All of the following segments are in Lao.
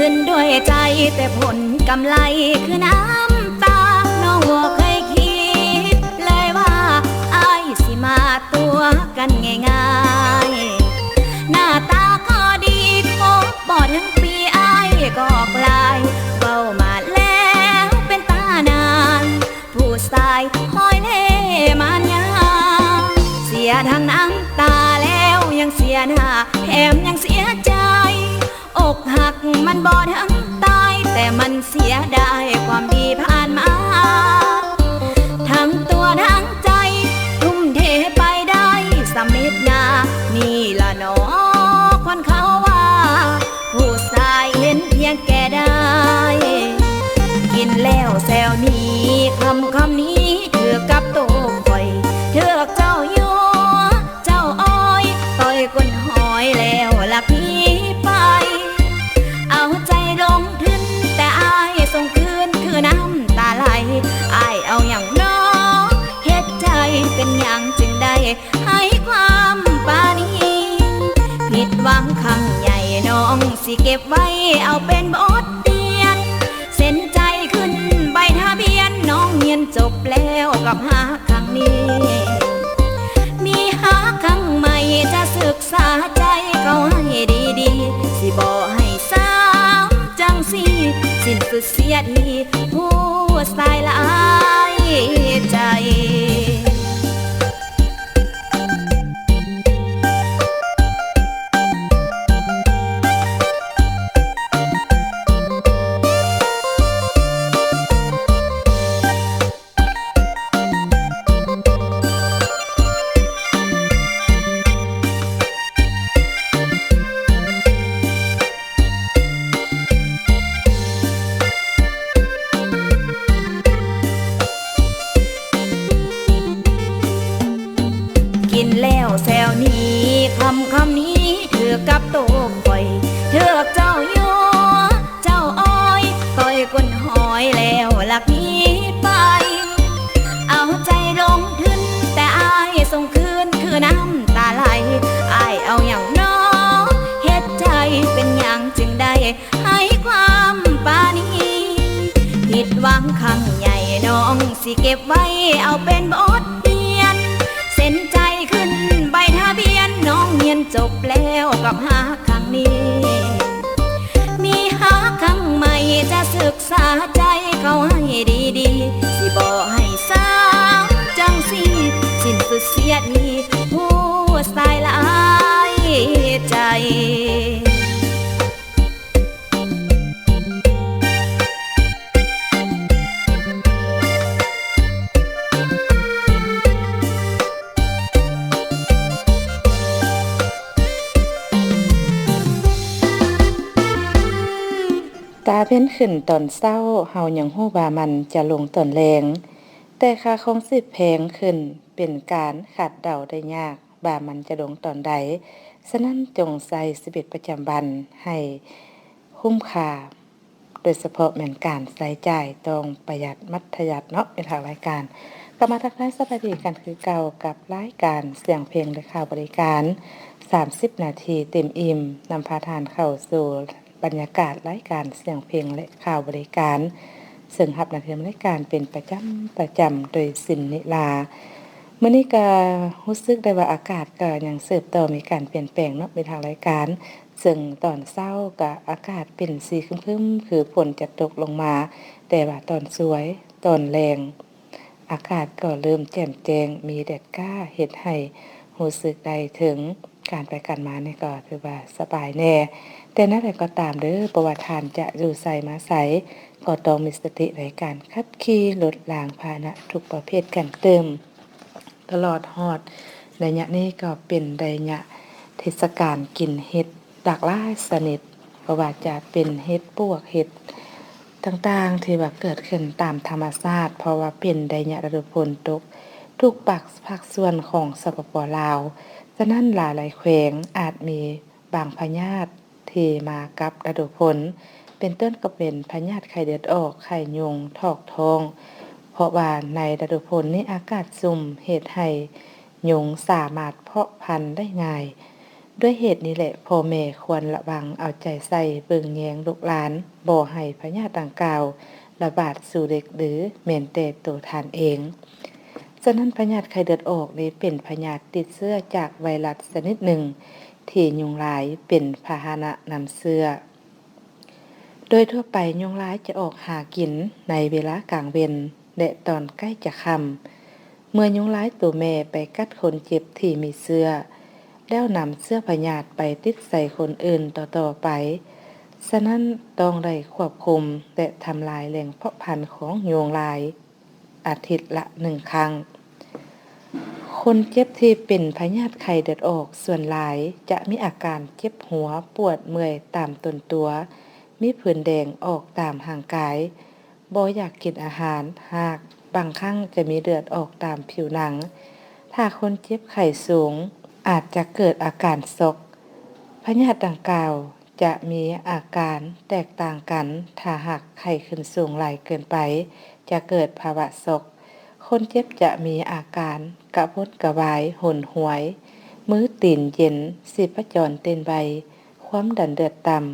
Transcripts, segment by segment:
ຂຶ້ນດ້ວຍໃຈແຕ່ຜົນກຳໄລຄືນ້ຳຕາ. ນ້ອງບໍ່ເຄີຍຄິດເລີຍວ່າອ້າຍຊິມາຕົວະກັນງ່າຍໆ. ໜ້າຕາກໍດີ ຄົບບໍ່ເຖິງປີອ້າຍກໍກລາຍ ເວົ້າມາແລ້ວເປັນຕານານ. ຜູ້ຊາຍຮອຍເລ່ມານຍາ ເສຍທັງນ້ຳຕາແລ້ວຍັງເສຍໜ້າ ແຖມຍັງເສຍໃຈ. ອົກຫັກມັນບໍ່ທັນຕາຍ ແຕ່ມັນເສຍດາຍຄວາມດີຜ່ານມາ. ທັງຕົວທັງໃຈ ທຸ່ມເທໄປໄດ້ສຳເລັດໜ້າ. ນີ້ລະໜໍ ຄົນເຂົາວ່າ ຜູ້ຊາຍເຫັນພຽງແກ່ໄດ້. ກິນແລ້ວແຊວໜີ ຄຳຄຳນີ້ຖືກກັບໂຕຂ້ອຍ ຖືກເຈົ້າຍົວະ ເຈົ້າອ້ອຍ ຕ່ອຍກົ້ນຫອຍແລ້ວລັກໜີໄປ. ເອົາໃຈລົງທຶນ ແຕ່ອ້າຍສົ່ງຄືນຄືນ້ຳຕາໄຫຼ. ອ້າຍເອົາຫຍັງໜໍເຮັດໃຈ ເປັນຫຍັງຈຶ່ງໄດ້ໃຫ້ຄວາມປານີ? ຜິດຫວັງຄັ້ງໃຫຍ່ ນ້ອງຊິເກັບໄວ້ເອົາເປັນບົດຮຽນ. ເຊັນໃຈຂຶ້ນໃບທະບຽນ ນ້ອງຮຽນຈົບແລ້ວກັບຮັກຄັ້ງນີ້. ມີຮັກຄັ້ງໃໝ່ຈະສຶກສາໃຈເຂົາໃຫ້ດີໆ ຊິບໍ່ໃຫ້ຊ້ຳຈັ່ງຊີ້ ສິ້ນສຸດເສຍທີ ຜູ້ຊາຍຫຼາຍໃຈ. ກິນແລ້ວແຊວໜີ ຄຳຄຳນີ້ຖືກກັບໂຕຂ້ອຍ ຖືກເຈົ້າຍົວະ ເຈົ້າອ້ອຍ ຕ່ອຍກົ້ນຫອຍແລ້ວລັກໜີໄປ. ເອົາໃຈລົງທຶນ ແຕ່ອ້າຍສົ່ງຄືນຄືນ້ຳຕາໄຫຼ. ອ້າຍເອົາຫຍັງໜໍເຮັດໃຈ ເປັນຫຍັງຈຶ່ງໄດ້ໃຫ້ຄວາມປານີ? ຜິດຫວັງຄັ້ງໃຫຍ່ ນ້ອງຊິເກັບໄວ້ເອົາເປັນບົດຮຽນ. ເຊັນໃຈຂຶ້ນໃບທະບຽນ ນ້ອງຮຽນຈົບແລ້ວກັບຮັກຄັ້ງນີ້. ມີຮັກຄັ້ງໃໝ່ຈະສຶກສາໃຈເຂົາໃຫ້ດີໆ ຊິບໍ່ໃຫ້ຊ້ຳຈັ່ງຊີ້ ສິ້ນສຸດເສຍທີ ຜູ້ຊາຍຫຼາຍໃຈ. ຕາເວັນຂຶ້ນຕອນເຊົ້າ ເຮົາຍັງຮູ້ວ່າມັນຈະລົງຕອນແລງ, ແຕ່ຄ່າຄອງຊີບແພງຂຶ້ນ ເປັນການຄາດເດົາໄດ້ຍາກວ່າມັນຈະລົງຕອນໃດ. ສະນັ້ນ, ຈົ່ງໃຊ້ຊີວິດປະຈຳວັນໃຫ້ຄຸ້ມຄ່າ. ໂດຍສະເພາະແມ່ນການໃຊ້ຈ່າຍຕ້ອງປະຢັດມັດທະຍັດເນາະ. ເປັນທາງລາຍການກໍມາທັກທາຍສະບາຍດີກັນຄືເກົ່າກັບລາຍການສຽງເພງ ແລະ ຂ່າວບໍລິການ ສາມສິບນາທີເຕັມອີ່ມ, ນຳພາທ່ານເຂົ້າສູ່ບັນຍາກາດລາຍການສຽງເພງ ແລະ ຂ່າວບໍລິການ, ເຊິ່ງຮັບໜ້າທີ່ດຳເນີນລາຍການເປັນປະຈຳ, ປະຈຳໂດຍສິນນິລາ. ມື້ນີ້ກໍຮູ້ສຶກໄດ້ວ່າອາກາດກໍຍັງສືບຕໍ່ມີການປ່ຽນແປງເນາະ ເປັນທາງລາຍການ. ເຊິ່ງຕອນເຊົ້າກໍອາກາດເປັນສີຄຶ້ມໆ ຄືຝົນຈະຕົກລົງມາ, ແຕ່ວ່າຕອນສວຍ, ຕອນແລງ, ອາກາດກໍເລີ່ມແຈ່ມແຈ້ງ, ມີແດດຈ້າ, ເຮັດໃຫ້ຮູ້ສຶກໄດ້ເຖິງການໄປການມານີ້ກໍຖືວ່າສະບາຍແດ່. ແຕ່ແນວໃດກໍຕາມເດີ້, ບໍ່ວ່າທ່ານຈະຢູ່ໃສມາໃສ, ກໍຕ້ອງມີສະຕິໃນການຂັບຂີ່ລົດລາງພາຫະນະທຸກປະເພດກັນຕື່ມ. ຕະຫຼອດຮອດໄລຍະນີ້ກໍເປັນໄລຍະເທດສະການກິນເຫັດຫຼາກຫຼາຍຊະນິດ, ບໍ່ວ່າຈະເປັນເຫັດປວກ, ເຫັດຕ່າງໆ ທີ່ວ່າເກີດຂຶ້ນຕາມທຳມະຊາດ, ເພາະວ່າເປັນໄລຍະລະດູຝົນຕົກທຸກປາກ ພາກສ່ວນຂອງ ສປປ ລາວ. ສະນັ້ນ, ຫຼາຍໆແຂວງອາດມີ ບາງພະຍາດທີ່ມາກັບລະດູຝົນ, ເປັນຕົ້ນກໍເປັນພະຍາດໄຂ້ເລືອດອອກ, ໄຂ້ຍຸງ, ຖອກທ້ອງ, ເພາະວ່າໃນລະດູຝົນນີ້ອາກາດຊຸ່ມ ເຮັດໃຫ້ຍຸງສາມາດເພາະພັນໄດ້ງ່າຍ. ດ້ວຍເຫດນີ້ແຫຼະ ພໍ່ແມ່ຄວນລະວັງເອົາໃຈໃສ່ເບິ່ງແຍງລູກຫຼານ ບໍ່ໃຫ້ພະຍາດດັ່ງກ່າວລະບາດສູ່ເດັກ ຫຼື ແມ່ນແຕ່ໂຕທ່ານເອງ. ສະນັ້ນ ພະຍາດໄຂ້ເລືອດອອກນີ້ເປັນພະຍາດຕິດເຊື້ອຈາກໄວຣັສຊະນິດໜຶ່ງ ທີ່ຍຸງລາຍເປັນພາຫະນະນຳເຊື້ອ. ໂດຍທົ່ວໄປ ຍຸງລາຍຈະອອກຫາກິນໃນເວລາກາງເວັນ ແລະ ຕອນໃກ້ຈະຄ່ຳ. ເມື່ອຍຸງລາຍໂຕແມ່ໄປກັດຄົນເຈັບທີ່ມີເຊື້ອ ແລ້ວນຳເຊື້ອພະຍາດໄປຕິດໃສ່ຄົນອື່ນຕໍ່ໆໄປ. ສະນັ້ນ ຕ້ອງໄດ້ຄວບຄຸມ ແລະ ທຳລາຍແຫຼ່ງເພາະພັນຂອງຍຸງລາຍ ອາທິດລະໜຶ່ງຄັ້ງ. ຄົນເຈັບທີ່ເປັນພະຍາດໄຂ້ເລືອດອອກສ່ວນຫຼາຍຈະມີອາການເຈັບຫົວ, ປວດເມື່ອຍຕາມຕົນຕົວ, ມີຜື່ນແດງອອກຕາມຮ່າງກາຍ, ບໍ່ຢາກກິນອາຫານ, ຮາກ, ບາງຄັ້ງຈະມີເລືອດອອກຕາມຜິວໜັງ. ຖ້າຄົນເຈັບໄຂ້ສູງ ອາດຈະເກີດອາການຊັອກ. ພະຍາດດັ່ງກ່າວຈະມີອາການແຕກຕ່າງກັນ, ຖ້າຫາກໄຂ້ຂຶ້ນສູງຫຼາຍເກີນໄປ ຈະເກີດພາວະຊັອກ. ຄົນເຈັບຈະມີອາການກະວົນກະວາຍ, ຫົນຫວຍ, ມືຕີນເຢັນ, ຊີບພະຈອນເຕັ້ນໄວ, ຄວາມດັນເລືອດຕ່ຳ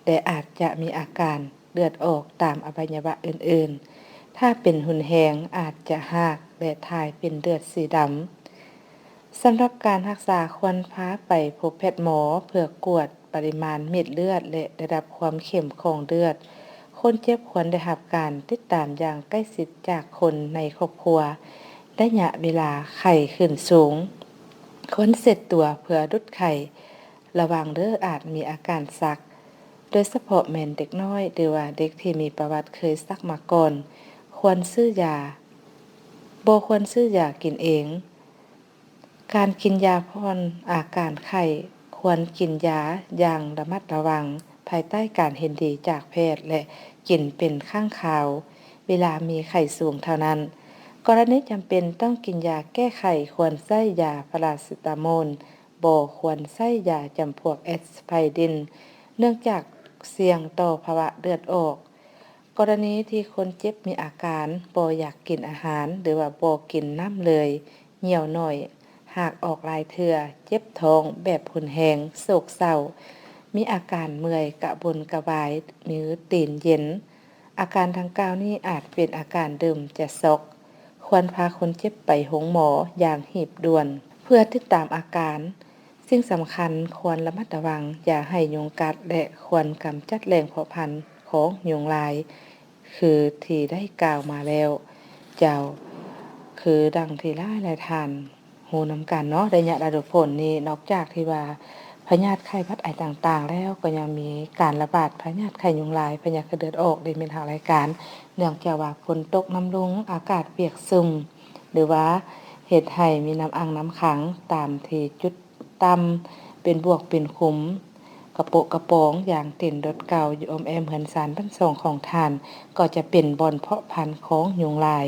ແລະ ອາດຈະມີອາການເລືອດອອກຕາມອະໄວຍະວະອື່ນໆ. ຖ້າເປັນຮຸນແຮງ ອາດຈະຮາກ ແລະ ຖ່າຍເປັນເລືອດສີດຳ. ສຳລັບການຮັກສາ ຄວນພາໄປພົບແພດໝໍ ເພື່ອກວດປະລິມານເມັດເລືອດ ແລະ ລະດັບຄວາມເຂັ້ມຂອງເລືອດ. ຄົນເຈັບຄວນໄດ້ຮັບການຕິດຕາມຢ່າງໃກ້ຊິດຈາກຄົນໃນຄອບຄົວ. ໄລຍະເວລາໄຂ້ຂຶ້ນສູງ ຄວນເຊັດຕົວເພື່ອຫຼຸດໄຂ້. ລະວັງເດີ້ ອາດມີອາການຊັກ, ໂດຍສະເພາະແມ່ນເດັກນ້ອຍ ຫຼືວ່າເດັກທີ່ມີປະຫວັດເຄີຍຊັກມາກ່ອນ. ຄວນຊື້ຢາ, ບໍ່ຄວນຊື້ຢາກິນເອງ. ການກິນຢາຜ່ອນອາການໄຂ້ ຄວນກິນຢາຢ່າງລະມັດລະວັງ ພາຍໃຕ້ການເຫັນດີຈາກແພດ ແລະ ກິນເປັນຄັ້ງຄາວ ເວລາມີໄຂ້ສູງເທົ່ານັ້ນ. ກໍລະນີຈຳເປັນຕ້ອງກິນຢາແກ້ໄຂ້ ຄວນໃຊ້ຢາພາຣາເຊຕາໂມນ, ບໍ່ຄວນໃຊ້ຢາຈຳພວກແອັສໄພຣິນ ເນື່ອງຈາກສ່ຽງຕໍ່ພາວະເລືອດອອກ. ກໍລະນີທີ່ຄົນເຈັບມີອາການບໍ່ຢາກກິນອາຫານ ຫຼືວ່າບໍ່ກິນນ້ຳເລີຍ, ຍ່ຽວໜ້ອຍ, ຫາກອອກຫຼາຍເທື່ອ, ເຈັບທ້ອງແບບຮຸນແຮງ, ໂສກເສົ້າ, ມີອາການເມື່ອຍ, ກະວົນກະວາຍ, ມືຕີນເຢັນ, ອາການດັ່ງກ່າວນີ້ອາດເປັນອາການເລີ່ມຈະຊັອກ. ຄວນພາຄົນເຈັບໄປໂຮງໝໍຢ່າງຮີບດ່ວນ ເພື່ອຕິດຕາມອາການ. ສິ່ງສຳຄັນຄວນລະມັດລະວັງຢ່າໃຫ້ຍຸງກັດ ແລະ ຄວນກຳຈັດແຫຼ່ງເພາະພັນຂອງຍຸງລາຍ ຄືທີ່ໄດ້ກ່າວມາແລ້ວເຈົ້າ. ຄືດັ່ງທີ່ຫຼາຍໆທ່ານຮູ້ນຳກັນເນາະ, ໄລຍະລະດູຝົນນີ້ ນອກຈາກທີ່ວ່າພະຍາດໄຂ້ຫວັດໄອຕ່າງໆແລ້ວ, ກໍຍັງມີການລະບາດພະຍາດໄຂ້ຍຸງລາຍ, ພະຍາດໄຂ້ເລືອດອອກ ແລະ ເມັດຮັກໄລການ ເນື່ອງຈາກວ່າຝົນຕົກນຳລົງ, ອາກາດປຽກຊຸ່ມ ຫຼືວ່າເຮັດໃຫ້ມີນ້ຳອັ່ງນ້ຳຂັງຕາມທີ່ຈຸດຕ່ຳ ເປັນບວກເປັນຂຸມ, ກະໂປະກະປອງ, ຢາງຕີນລົດເກົ່າ, ຢູ່ອ້ອມແອ້ມເຮືອນຊານບ້ານຊ່ອງຂອງທ່ານ ກໍຈະເປັນບ່ອນເພາະພັນຂອງຍຸງລາຍ.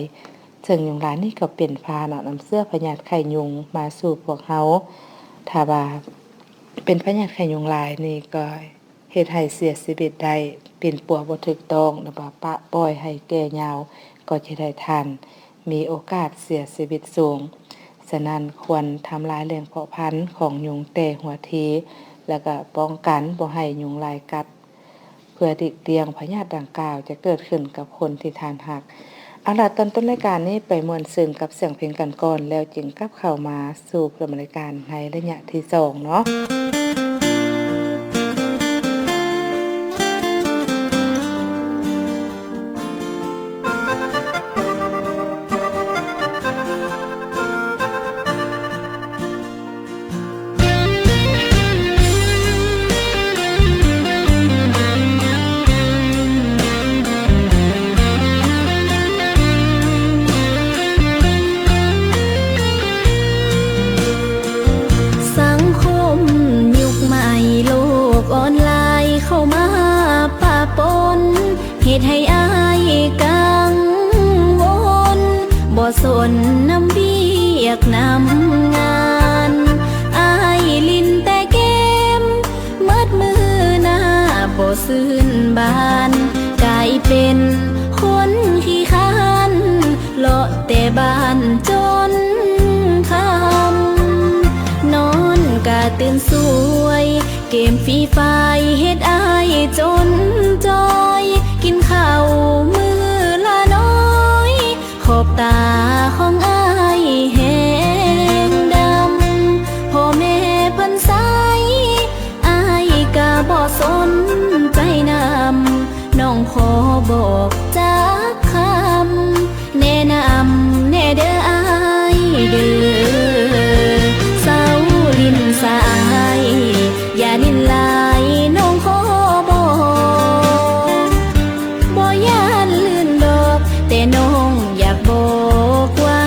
ເຊິ່ງຍຸງລາຍນີ້ກໍເປັນພາຫະນະນຳເຊື້ອພະຍາດໄຂ້ຍຸງມາສູ່ພວກເຮົາ. ຖ້າວ່າເປັນພະຍາດໄຂ້ຍຸງລາຍນີ້ກໍ ເຮັດໃຫ້ເສຍຊີວິດໄດ້, ປິ່ນປົວບໍ່ຖືກຕ້ອງ ຫຼືວ່າປະປ່ອຍໃຫ້ແກ່ຍາວ ກໍຈະເຮັດໃຫ້ທ່ານມີໂອກາດເສຍຊີວິດສູງ. ສະນັ້ນ ຄວນທຳລາຍແຫຼ່ງເພາະພັນຂອງຍຸງແຕ່ຫົວທີ ແລ້ວກໍປ້ອງກັນບໍ່ໃຫ້ຍຸງລາຍກັດ ເພື່ອຫຼີກລ່ຽງພະຍາດດັ່ງກ່າວຈະເກີດຂຶ້ນກັບຄົນທີ່ທ່ານຮັກ. ເອົາລະ ຕອນຕົ້ນລາຍການນີ້ໄປມ່ວນຊື່ນກັບສຽງເພງກັນກ່ອນ ແລ້ວຈຶ່ງກັບເຂົ້າມາສູ່ພົບກັບລາຍການໃນໄລຍະທີສອງເນາະ. ສັງຄົມຍຸກໃໝ່ໂລກອອນລາຍເຂົ້າມາປະປົນ ເຮັດໃຫ້ອ້າຍກັງວົນ ບໍ່ສົນນຳວຽກນຳງານ ອ້າຍຫຼິ້ນແຕ່ເກມ ໝົດມື້ໜ້າບໍ່ຊື່ນບານ ກາຍເປັນຄົນຂີ້ຄ້ານ ເລາະແຕ່ບ້ານຈົນຄ່ຳ ນອນກະຕື່ນສວ ເກມຟຣີຟາຍເຮັດອ້າຍຈົນຈ່ອຍ, ກິນເຂົ້າມື້ລະໜ້ອຍ, ຂອບຕາຂອງອ້າຍແຮງດຳ, ພໍ່ແມ່ເພິ່ນໃສ ອ້າຍກະບໍ່ສົນໃຈນຳ, ນ້ອງຂໍບອກຈັກຄຳ ແນະນຳແດ່ເດີອ້າຍເດີ, ເຊົາຫຼິ້ນສາຍ ຢ່າຫຼິ້ນຫຼາຍ ນ້ອງຂໍບອກ, ບໍ່ຢ້ານລື່ນດອກ ແຕ່ນ້ອງຢາກບອກໄວ້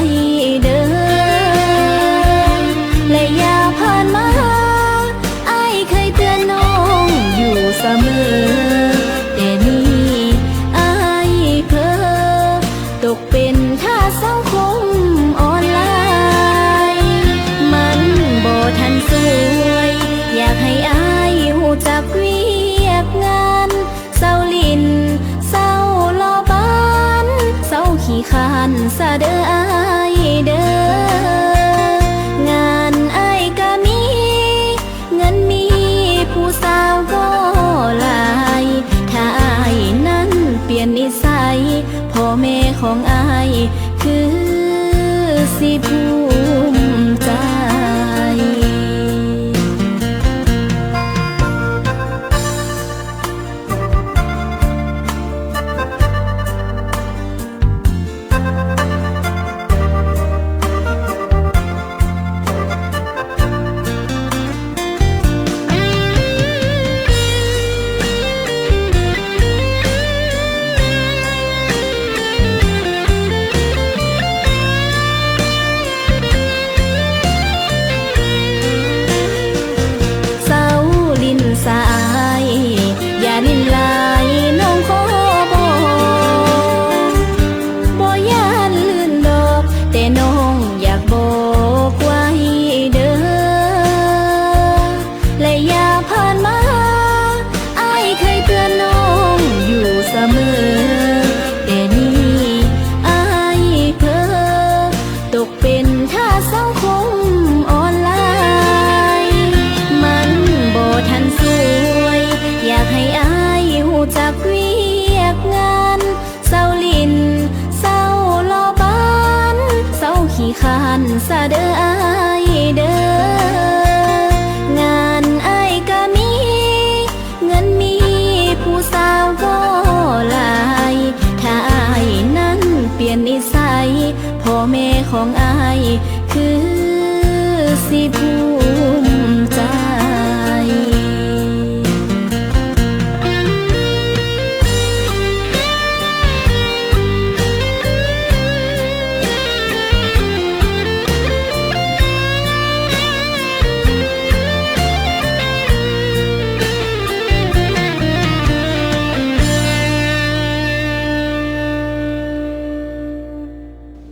ເດີ, ໄລຍະຜ່ານມາ ອ້າຍເຄີຍເຕືອນນ້ອງຢູ່ສະເໝີ, ແຕ່ນີ້ອ້າຍເຜີ ຕົກເປັນທາດສັງຄົມອອນລາຍ, ມັນບໍ່ທັນຊ່ວຍ ຢາກໃຫ້ອ້າຍຮູ້ຈັກວຽກງານ, ເຊົາຫຼິ້ນ ເຊົາລໍ້ບ້ານ ເຊົາຂີ້ຄ້ານຊະເດີອ້າຍເດີ, ງານອ້າຍກະມີ ເງິນມີຜູ້ສາວກໍຫຼາຍ, ຖ້າອ້າຍນັ້ນປ່ຽນນິໄສ, ພໍ່ແມ່ຂອງອ້າຍຄືຊິພູມໃຈ. ເຊົາຫຼິ້ນສາຍ ຢ່າຫຼິ້ນຫຼາຍ ນ້ອງຂໍບອກ, ບໍ່ຢ້ານລື່ນດອກ ແຕ່ນ້ອງຢາກບອກໄວ້ເດີ, ໄລຍະຜ່ານມາ ອ້າຍເຄີຍເຕືອນນ້ອງຢູ່ສະເໝີ, ແຕ່ນີ້ອ້າຍເຜີ ຕົກເປັນທາດສັງຄົມອອນລາຍ, ມັນບໍ່ທັນຊ່ວຍ ຢາກໃຫ້ອ້າຍຮູ້ຈັກວຽກງານ, ເຊົາຫຼິ້ນ ເຊົາລໍ້ບ້ານ ເຊົາຂີ້ຄ້ານຊະເດີອ້າຍເດີ, ງານອ້າຍກະມີ ເງິນມີຜູ້ສາວກໍຫຼາຍ, ຖ້າອ້າຍນັ້ນປ່ຽນນິໄສ, ພໍ່ແມ່ຂອງອ້າຍຄືຊິພູມໃຈ.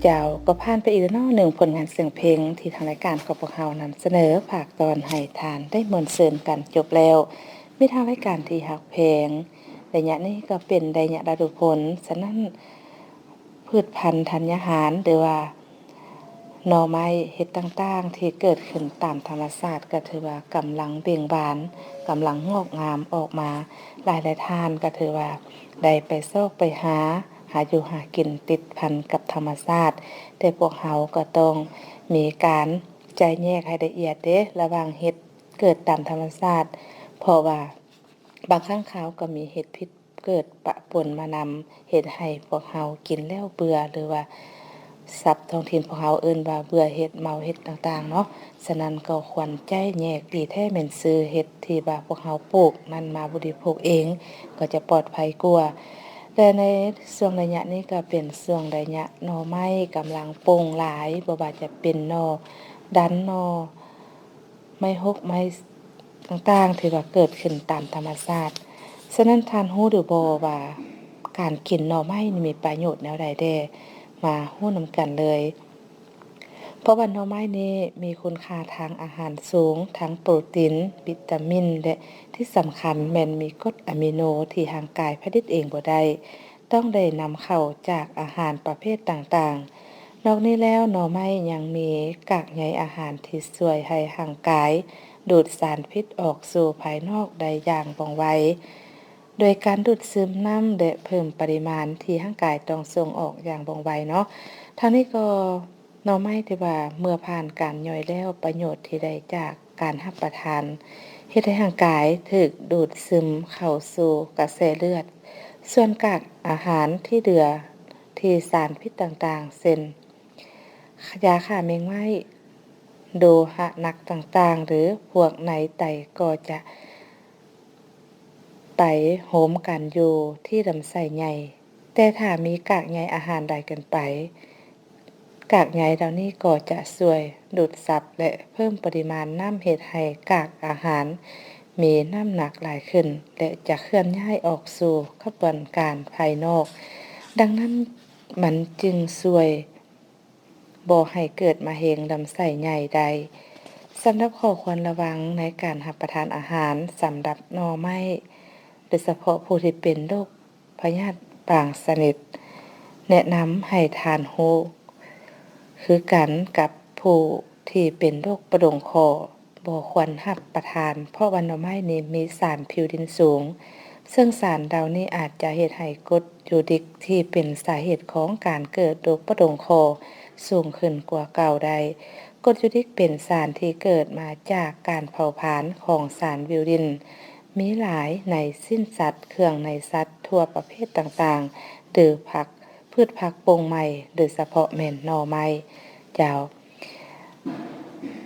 ເຈົ້າ ກໍຜ່ານໄປອີກແລ້ວເນາະ ໜຶ່ງຜົນງານສຽງເພງທີ່ທາງລາຍການຂອງພວກເຮົານຳສະເໜີ ຝາກຕ້ອນໃຫ້ທ່ານໄດ້ມ່ວນຊື່ນກັນຈົບແລ້ວ. ມີທາງລາຍການທີ່ຮັກແພງ, ໄລຍະນີ້ກໍເປັນໄລຍະລະດູຝົນ, ສະນັ້ນ ພືດພັນທັນຍາຫານ ຫຼືວ່າໜໍ່ໄມ້ ເຫັດຕ່າງໆ ທີ່ເກີດຂຶ້ນຕາມທຳມະຊາດ ກໍຖືວ່າກຳລັງເບັ່ງບານ, ກຳລັງງອກງາມອອກມາ. ຫຼາຍໆທ່ານກໍຖືວ່າໄດ້ໄປຊອກໄປຫາ, ຫາຢູ່ຫາກິນຕິດພັນກັບທຳມະຊາດ, ແຕ່ພວກເຮົາກໍຕ້ອງມີການແຈກແຍກໃຫ້ລະອຽດເດ້ ລະຫວ່າງເຫັດເກີດຕາມທຳມະຊາດ, ເພາະວ່າ ບາງຄັ້ງຄາວກໍມີເຫັດພິດເກີດປະປົນມານຳ, ເຮັດໃຫ້ພວກເຮົາກິນແລ້ວເບື່ອ ຫຼືວ່າສັບທ້ອງຖິ່ນພວກເຮົາເອີ້ນວ່າເບື່ອເຫັດ, ເມົາເຫັດຕ່າງໆເນາະ. ສະນັ້ນກໍຄວນແຈກແຍກດີແທ້ແມ່ນຊື່ເຫັດທີ່ວ່າພວກເຮົາປູກນັ້ນມາບໍລິໂພກເອງ ກໍຈະປອດໄພກວ່າ. ແລະ ໃນຊ່ວງໄລຍະນີ້ກໍເປັນຊ່ວງໄລຍະໜໍ່ໄມ້ກຳລັງປົ່ງຫຼາຍ, ບໍ່ວ່າຈະເປັນໜໍ່ດັນ, ໜໍ່ ໄມ້ຫົກໄມ້ຕ່າງໆ ທີ່ວ່າເກີດຂຶ້ນຕາມທຳມະຊາດ. ສະນັ້ນທ່ານຮູ້ຫຼືບໍ່ວ່າການກິນໜໍ່ໄມ້ນີ້ມີປະໂຫຍດແນວໃດແດ່? ມາຮູ້ນຳກັນເລີຍ. ເພາະວ່າໜໍ່ໄມ້ນີ້ມີຄຸນຄ່າທາງອາຫານສູງ, ທັງໂປຣຕີນ, ວິຕາມິນ ແລະ ທີ່ສຳຄັນແມ່ນມີກົດອາມິໂນທີ່ຮ່າງກາຍຜະລິດເອງບໍ່ໄດ້. ຕ້ອງໄດ້ນຳເຂົ້າຈາກອາຫານປະເພດຕ່າງໆ. ນອກນີ້ແລ້ວ, ໜໍ່ໄມ້ຍັງມີກາກໃຍອາຫານທີ່ຊ່ວຍໃຫ້ຮ່າງກາຍ ດູດສານພິດອອກສູ່ພາຍນອກໄດ້ຢ່າງວ່ອງໄວ ໂດຍການດູດຊຶມນ້ຳ ແລະ ເພີ່ມປະລິມານທີ່ຮ່າງກາຍຕ້ອງສົ່ງອອກຢ່າງວ່ອງໄວເນາະ. ທັງນີ້ກໍ ໜໍ່ໄມ້ທີ່ວ່າເມື່ອຜ່ານການຍ່ອຍແລ້ວ ປະໂຫຍດທີ່ໄດ້ຈາກການຮັບປະທານ ເຮັດໃຫ້ຮ່າງກາຍຖືກດູດຊຶມເຂົ້າສູ່ກະແສເລືອດ. ສ່ວນກາກອາຫານທີ່ເຫຼືອທີ່ສານພິດຕ່າງໆ ເຊັ່ນ ຢາຂ້າແມງໄມ້, ໂລຫະໜັກຕ່າງໆ ຫຼື ພວກໃນໄຕກໍຈະໄປໂຮມກັນຢູ່ທີ່ລຳໄສ້ໃຫຍ່. ແຕ່ຖ້າມີກາກໃຍອາຫານຫຼາຍເກີນໄປ, ກາກໃຍເຫຼົ່ານີ້ກໍຈະຊ່ວຍດູດຊັບ ແລະ ເພີ່ມປະລິມານນ້ຳ ເຮັດໃຫ້ກາກອາຫານມີນ້ຳໜັກຫຼາຍຂຶ້ນ ແລະ ຈະເຄື່ອນຍ້າຍອອກສູ່ຂະບວນການພາຍນອກ. ດັ່ງນັ້ນ, ມັນຈຶ່ງຊ່ວຍບໍ່ໃຫ້ເກີດມະເຮັງລຳໄສ້ໃຫຍ່ໄດ້. ສຳລັບຂໍ້ຄວນລະວັງໃນການຮັບປະທານອາຫານສຳລັບໜໍ່ໄມ້, ໂດຍສະເພາະຜູ້ທີ່ເປັນໂລກ ພະຍາດບາງຊະນິດ, ແນະນຳໃຫ້ທ່ານຮູ້ຄືກັນກັບຜູ້ທີ່ເປັນໂລກປະດົງຄໍ, ບໍ່ຄວນຮັບປະທານ ເພາະວ່າໜໍ່ໄມ້ນີ້ມີສານພິວດິນສູງ, ເຊິ່ງສານເຫຼົ່ານີ້ອາດຈະເຮັດໃຫ້ກົດຢູຣິກທີ່ເປັນສາເຫດຂອງການເກີດໂລກປະດົງຄໍສູງຂຶ້ນກວ່າເກົ່າໄດ້. ກົດຢູຣິກເປັນສານທີ່ເກີດມາຈາກການເຜົາຜານຂອງສານວິວລິນ ມີຫຼາຍໃນຊີ້ນສັດ, ເຄື່ອງໃນສັດທົ່ວປະເພດຕ່າງໆ ຫຼື ຜັກ, ພືດຜັກປົ່ງໄໝ້, ໂດຍສະເພາະແມ່ນໜໍ່ໄມ້. ເຈົ້າ,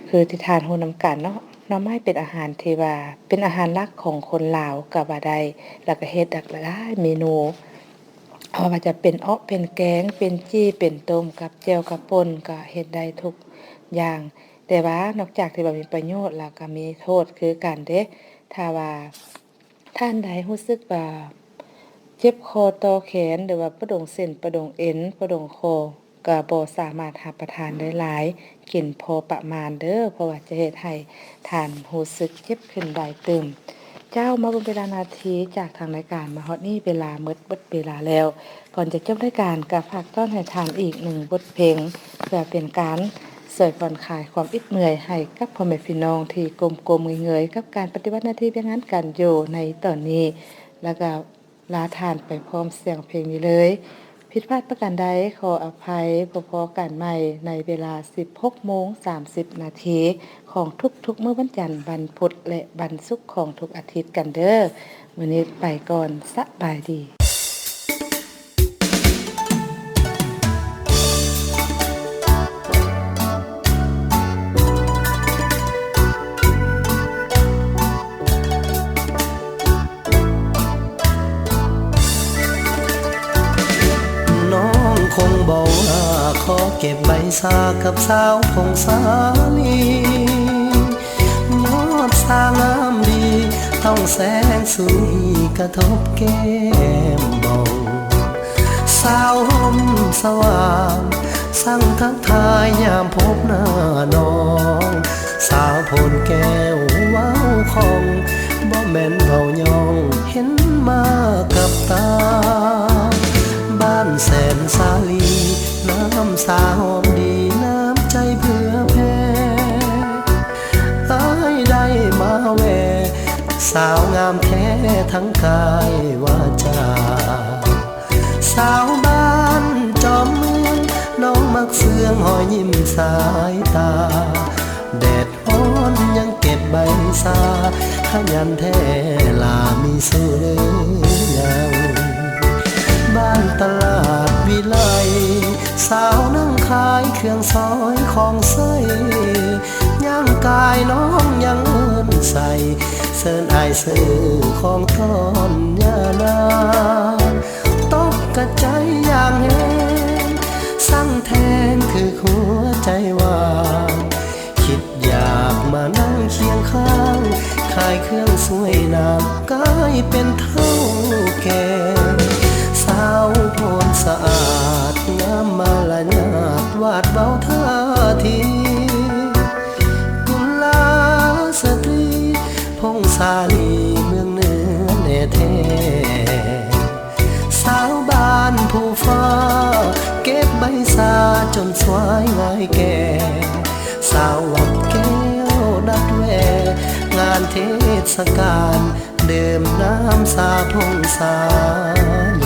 ຄືທີ່ທ່ານຮູ້ນຳກັນເນາະ, ໜໍ່ໄມ້ເປັນອາຫານທີ່ວ່າເປັນອາຫານຫຼັກຂອງຄົນລາວກໍວ່າໄດ້, ແລ້ວກໍເຮັດຫຼາຍເມນູ, ບໍ່ວ່າຈະເປັນເອາະ, ເປັນແກງ, ເປັນຈີ່, ເປັນຕົ້ມ, ກັບແຈ່ວ, ກັບປົ່ນ, ກໍເຮັດໄດ້ທຸກຢ່າງ. ແຕ່ວ່ານອກຈາກທີ່ວ່າມີປະໂຫຍດແລ້ວ ກໍມີໂທດຄືກັນເດ້. ຖ້າວ່າທ່ານໃດຮູ້ສຶກວ່າເຈັບຂໍ້ຕໍ່ແຂນ ຫຼືວ່າປະດົງເສັ້ນ, ປະດົງເອັນ, ປະດົງຄໍ, ກໍບໍ່ສາມາດຮັບປະທານໄດ້ຫຼາຍ, ກິນພໍປະມານເດີ້, ເພາະວ່າຈະເຮັດໃຫ້ທ່ານຮູ້ສຶກເຈັບຂຶ້ນຫຼາຍຕື່ມ. ເຈົ້າ, ມາເບິ່ງເວລານາທີຈາກທາງລາຍການມາຮອດນີ້ ເວລາໝົດເບິດເວລາແລ້ວ. ກ່ອນຈະຈົບລາຍການ ກໍຝາກຕ້ອນໃຫ້ທ່ານອີກໜຶ່ງບົດເພງ ເພື່ອເປັນການຊ່ວຍຜ່ອນຄາຍຄວາມອິດເມື່ອຍໃຫ້ກັບພໍ່ແມ່ພີ່ນ້ອງທີ່ກົ້ມໆເງີຍໆກັບການປະຕິບັດໜ້າທີ່ວຽກງານການຢູ່ໃນຕອນນີ້ ແລ້ວກໍລາທ່ານໄປພ້ອມສຽງເພງນີ້ເລີຍ. ຜິດພາດປະການໃດຂໍອະໄພ, ພໍ້ກັນໃໝ່ໃນເວລາສິບຫົກໂມງສາມສິບນາທີຂອງທຸກໆມື້ວັນຈັນ, ວັນພຸດ ແລະ ວັນສຸກຂອງທຸກອາທິດກັນເດີ້. ມື້ນີ້ໄປກ່ອນ, ສະບາຍດີ. ນ້ອງຄົງເບົາໜ້າ ຂໍເກັບໃບຊາກັບສາວພົງສາລີ. ຍອດສາງາມດີ ຕ້ອງແສງສຸລີກະທົບແກ້ມເບົາ. ສາວຮົ່ມສະຫວ່າງ ສັ່ງທັກທາຍຍາມພົບໜ້ານ້ອງ. ສາວໂພນແກ້ວເວົ້າຄ່ອງ ບໍ່ແມ່ນເວົ້າຍ້ອງ ເຫັນມາກັບຕາ. ບ້ານແສນສາລີ ນ້ຳສາຫອມດີ ນ້ຳໃຈເພື່ອແຜ່. ອ້າຍໄດ້ມາແວ່ ສາວງາມແທ້ທັງກາຍວາຈາ. ສາວບ້ານຈອມເມືອງ ນ້ອງມັກເຊື່ອງ ຮອຍຍິ້ມສາຍຕາ. ແດດຮ້ອນຍັງເກັບໃບຊາ ຂະຫຍັນແທ້ຫຼ້າມີສູ້ຫຼືຍັງ. ບ້ານຕະຫຼາດວິໄລ ສາວນັ່ງຂາຍເຄື່ອງຊອຍຂອງໃຊ້. ຍ່າງກາຍນ້ອງຍັງເອີ້ນໃສ່ ເຊີນອ້າຍຊື້ຂອງຕ້ອນຍ່ານາງ. ຕົກກະໃຈຢ່າງແຮງ ສັ່ງແທງຖືກຫົວໃຈຫວາງ. ຄິດຢາກມານັ່ງຄຽງຂ້າງ ຂາຍເຄື່ອງຊ່ວຍນາງ ກາຍເປັນເຖົ້າແກ່. ສາວໂພນສະອາດ ງາມມາລະຍາດ ຫວາດເວົ້າທ່າທີ ກຸລາສະຕຣີ ພົງສາລີເມືອງເໜືອແນ່ແທ້. ສາວບ້ານພູຟ້າ ເກັບໃບຊາຈົນສວາຍງາຍແກ່. ສາວວັດແກ້ວນັດແວ ສະການ ດື່ມນ້ຳສາພົງສານ